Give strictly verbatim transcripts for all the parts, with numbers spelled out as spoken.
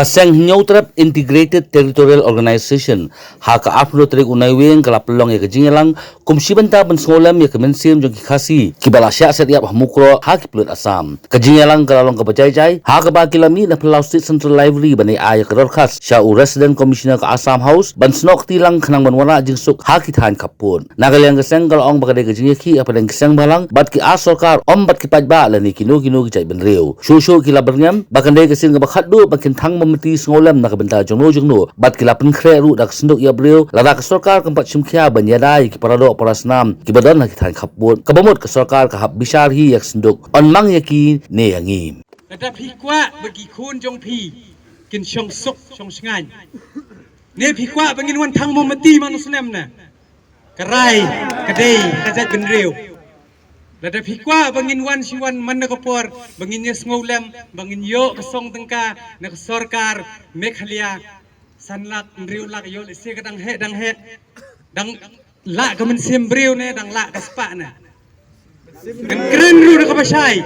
Ka seng Hynñiewtrep Integrated Territorial Organization ha ka arphew tarik u Naiwieng ka la pynlong ïa ka jingïalang kum shi bynta ban sngewlem ïa ka mynsiem jong ki Khasi kiba la shah set ïap ha Mukroh ha ki pulit Assam. Ka jingïalang ka la long kaba jai jai ha kaba ki la mih na phyllaw State Central Library ban ai ïa ka dorkhas sha u Resident Commissioner ka Assam House ban snoh kti lang khnang ban wanrah jingsuk ha ki thaiñ khappud. Na ka liang ka seng ka la ong ba ka dei ka jingïakhih hapdeng ki seng bhalang bad ki ar sorkar, ym bad ki paidbah lane kino kino ki jaitbynriew. Shuh shuh ki la byrngem ba kan dei ka sien kaba khatduh ba kin thang mombati sngewlem na ka bynta jongno jongno bad ki la pynkhreh ruh da ka synduk ïa briew lada ka sorkar kam pat shim khia ban ïada ïa ki paradoh parasnam kiba don ha ki thaiñ khappud. Kaba mut ka sorkar ka hap bishar hi ïa ka synduk, yn mang ïa ki ne ïa ngi. Lada phi kwah ba ki khun jong phi kin shong suk shong shngaiñ, ne phi kwah ba ngin wan thang mombati man u snem na? Ka rai ka dei ka jaitbynriew. Lada phi kwah ba ngin wan shi wan man na ka por ba ngin ïa sngewlem ba ngin ïoh ka song tyngka na ka sorkar Meghalaya, san lak hynriew lak ïoh lehse ka dang heh dang heh, dang lah ka mynsiem briew ne dang lah ka spah ne. Ngan kren ruh da kaba shai,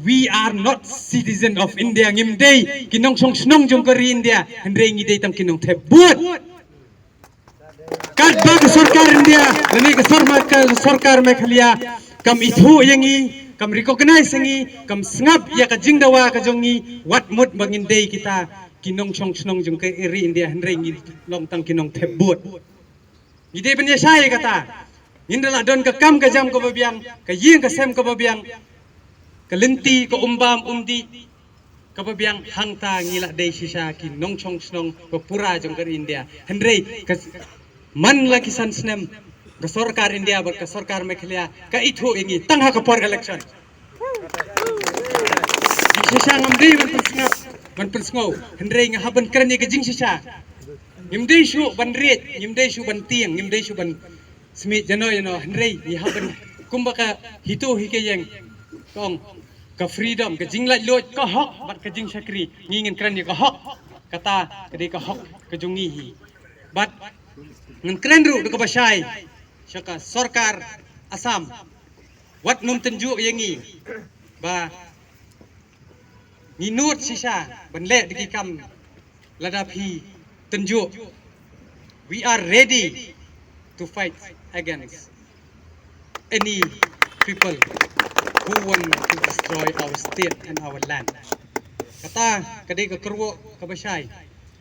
we are not citizen of India. Ngim dei ki nongshong shnong jong ka ri India, hynrei ngi dei tang ki nongthep vote. Katba ka sorkar India lane ka sorma-, ka sorkar Meghalaya kam ithuh ïa ngi, kam recognize ïa ngi, kam sngap ïa ka jingdawa ka jong ngi, wat mut ba ngin dei kita ki nongshong shnong jong ka ri India, hynrei ngi long tang ki nongthep vote. Ngi dei ban ïa shai ïa kata. Ngin da lah don ka kam ka jam kaba biang, ka ïing ka sem kaba biang, ka lynti ka umbam umdih kaba biang, hangta ngi lah dei shisha ki nongshong shnong ba pura jong ka ri India. Hynrei ka s-, man la ki san snem ka sorkar India bad ka sorkar Meghalaya ka ithuh ïa ngi tang ha ka por election. Ngi shisha ngam dei ban pynsngap ban pynsngew, hynrei nga hap ban kren ïa ka jingshisha. Ngim dei shuh ban riej, ngim dei shuh ban tieng, ngim dei shuh ban smit jano jano, hynrei ngi hap ban, kumba ka hito hi ka ïeng ka ong, ka freedom, ka jinglaitluid, ka hok bad ka jingshakri. Ngi ngin kren ïa ka hok, kata ka dei ka hok ka jong ngi hi. Bad ngan kren ruh da kaba shai sha ka sorkar Assam, wat nym tynjuh ïa ngi ba ngi nud shisha ban leh da ki kam lada phi tynjuh. We are ready to fight against any people who want to destroy our state and our land. Kata ka dei ka kyrwoh kaba shai.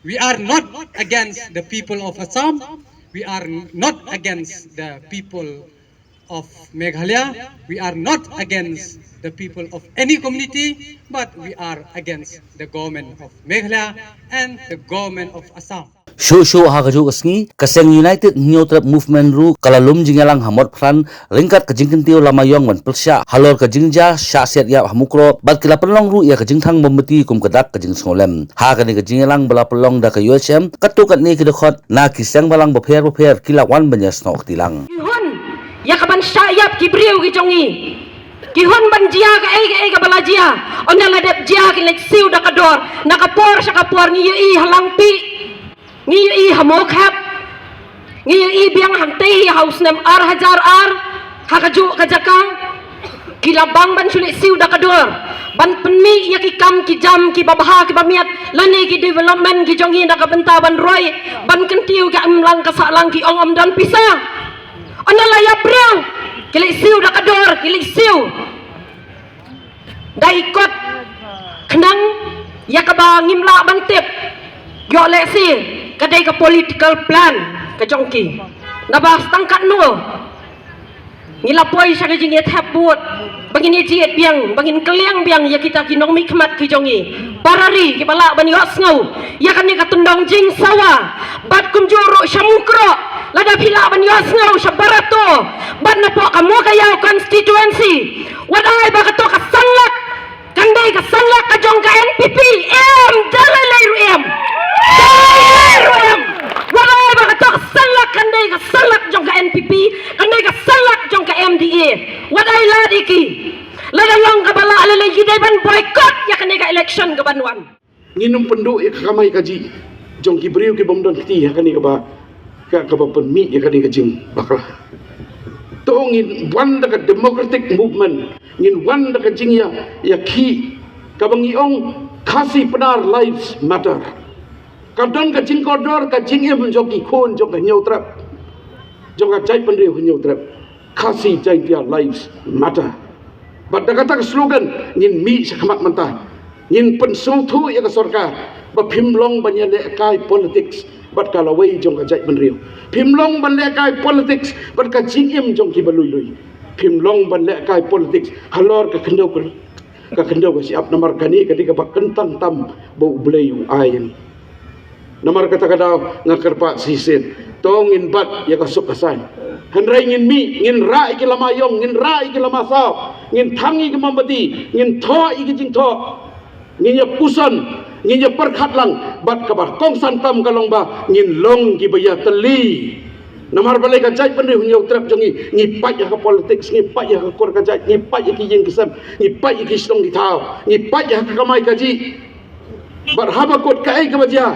We are not against the people of Assam. We are not against the people of Meghalaya. We are not against the people of any community, but we are against the government of Meghalaya and the government of Assam. Shuh shuh ha kajuh ka sngi, ka seng United Hynñiewtrep Movement ruh ka la lum jingïalang ha Motphran ryngkat ka jingkyntiew lama ïong ban pyrshah halor ka jingjia shah siat ïap ha Mukroh bad ki la pynlong ruh ïa ka jingthang mombati kum ka dak ka jingsngewlem. Ha kane ka jingïalang ba la pynlong da ka U H M, katto katne ki dkhot na ki seng bhalang bapher bapher ki la wan ban ïasnoh kti lang. Ki hun ïa ka ban shah ïap ki briew ki jong ngi. Ki hun ban jia kaei kaei kaba la jia. Ynda la dep jia ki leit siew da ka dor. Na ka por sha ka por ngi ïohi ha Langpih, ngi ïohi ha Mawkhap, ngi ïohi biang hangtei ha u snem ar hajar ar ha kajuh ka jaka. Ki la bang ban shu leit siew da ka dor ban pynmih ïa ki kam ki jam kiba bha kiba miat lane ki development ki jong ngi na ka bynta ban roi ban kyntiew ka imlang ka sahlang, ki ong ym don pisa. Ynda la ïap briew ki leit siew da ka dor, ki leit siew da i kot, khnang ïa kaba ngim lah ban tip ïoh lehse ka dei ka political plan ka jong ki. Naba stang katno ngi la poi sha ka jingïathep vote ba ngin ïajied biang, ba ngin kylliang biang ïa kita ki nongmihkhmat ki jong ngi. Para ri kiba lah ban ïohsngew ïa kane ka tyndong jingsawa. Bad kumjuh ruh sha Mukroh, lada phi lah ban ïohsngew sha Barato bad napoh ka Mowkaiaw constituency, wat ai ba kato ka san lak kan dei ka san lak ka jong ka N P P, em, da lei lei ruh em. Da lei lei ruh em. Wat ai ba kato ka san lak kan dei ka san lak jong ka N P P, kan dei ka san lak jong ka M D A. Wat ai lad ïa ki. Lada long kaba lah lei lei, ngi dei ban boycott ïa kane ka election kaban wan. Ngin ym pynduh ïa ka kamai kajih jong ki briew ki bym don kti ha kane kaba, ka, kaba pynmih ïa kane ka jingbakla. To ngin wan da ka democratic movement, ngin wan da ka jingïa, ïakhih kaba ngi ong Khasi Pnar lives matter. Ka don ka jingkordor ka jingim jong ki khun jong ka Hynñiewtrep, jong ka jaitbynriew Hynñiewtrep. Khasi Jaintia lives matter. Bad da kata ka slogan ngin mih sha khmat mynta. Ngin pynsngewthuh ïa ka sorkar ba phim long ban ïalehkai politics bad ka lawei jong ka jaitbynriew. Phim long ban lehkai politics bad ka jingim jong kiba lui lui. Phim long ban lehkai politics halor ka khyndew ka, ka khyndew ka shyiap, namar kane ka dei kaba kyntang tam ba U Blei u ai ïa ngi. Namar kata ka daw nga kyrpad shisien, to ngin bat ïa ka suk ka saiñ. Hynrei ngin mih, ngin rah ïa ki lama ïong, ngin rah ïa ki lama saw, ngin thang ïa ki mombati, ngin thoh ïa ki jingthoh, ngin ïa puson, ngin ïa pyrkhat lang. Bad kaba kongsan tam ka long ba ngin long kiba ïatylli. Namar balei ka jaitbynriew Hynñiewtrep jong ngi, ngi pait ïa ka politics, ngi pait ïa ka kur ka jait, ngi pait ïa ki ïing ki sem, ngi pait ïa ki shnong ki thaw, ngi pait ïa ka kamai kajih. Bad haba kut kaei kaba jia,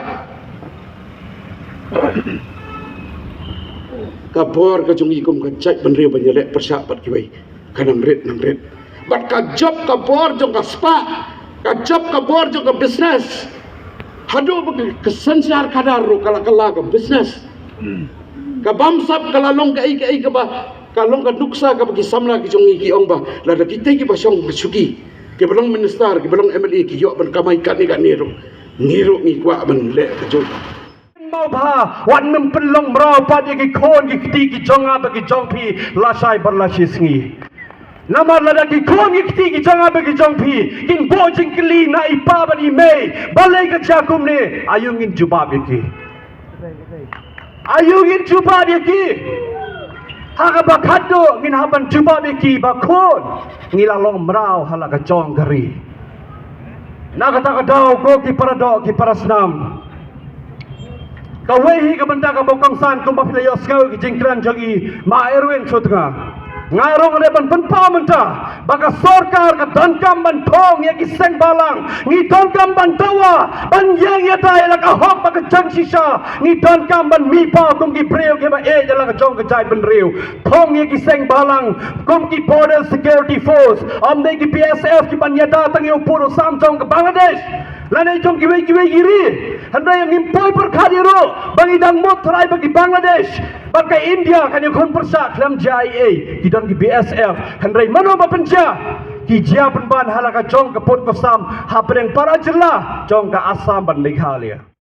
ka bor ka jong ngi kum ka jaitbynriew ban ïaleh pyrshah bad kiwei ka nang rit nang rit. Bad ka jop ka bor jong ka spah, ka jop ka bor jong ka business. Haduh ba ka synshar khadar ruh ka la kylla ka business. Ka bamsap ka la long kaei kaei kaba, ka long ka nuksa kaba ki samla ki jong ngi ki ong ba lada kita kiba shong ka shuki, kiba long minister, kiba long M L A ki ïoh ban kamai katne katne ruh, ngi ruh ngi kwah ban leh kajuh. Mawbha wat nym pynlong mraw pat ïa ki khun ki kti ki jong nga bad ki jong phi lashai bad lashisngi. Namar lada ki khun ki kti ki jong nga bad ki jong phi kin buh jingkylli na i pa bad i mei, balei ka jia kumne, aïu ngin jubab ïa ki? Aïu ngin jubab ïa ki? Ha kaba khatduh ngin hap ban jubab ïa ki ba khun, ngi la long mraw ha la ka jong ka ri. Na kata ka daw, ko ki para doh ki para snam, kawei hi ka bynta kaba kongsan kumba phi la ïohsngew ki jingkren jong i Ma Erwin Sutnga. Nga ruh nga dei ban pynpaw mynta ba ka sorkar ka donkam ban thung ïa ki seng bhalang. Ngi donkam ban dawa ban ïeng ïada ïa la ka hok bad ka jingshisha. Ngi donkam ban mihpaw kum ki briew kiba ïeit ïa la ka jong ka jaitbynriew. Thung ïa ki seng bhalang kum ki Border Security Force, ym dei ki B S F kiban ïada tang ïa u pud u sam jong ka Bangladesh lane jong kiwei kiwei ki ri. Hynrei ngim poi pyrkhat ïa ruh ba ngi dang mut trai bad ki Bangladesh bad ka India, kan ïakhun pyrshah khlem jia ei ei. Ki don ki B S F, hynrei mano ba pynjia? Ki jia pynban ha la ka jong ka pud ka sam hapdeng para jylla jong ka Assam bad Meghalaya.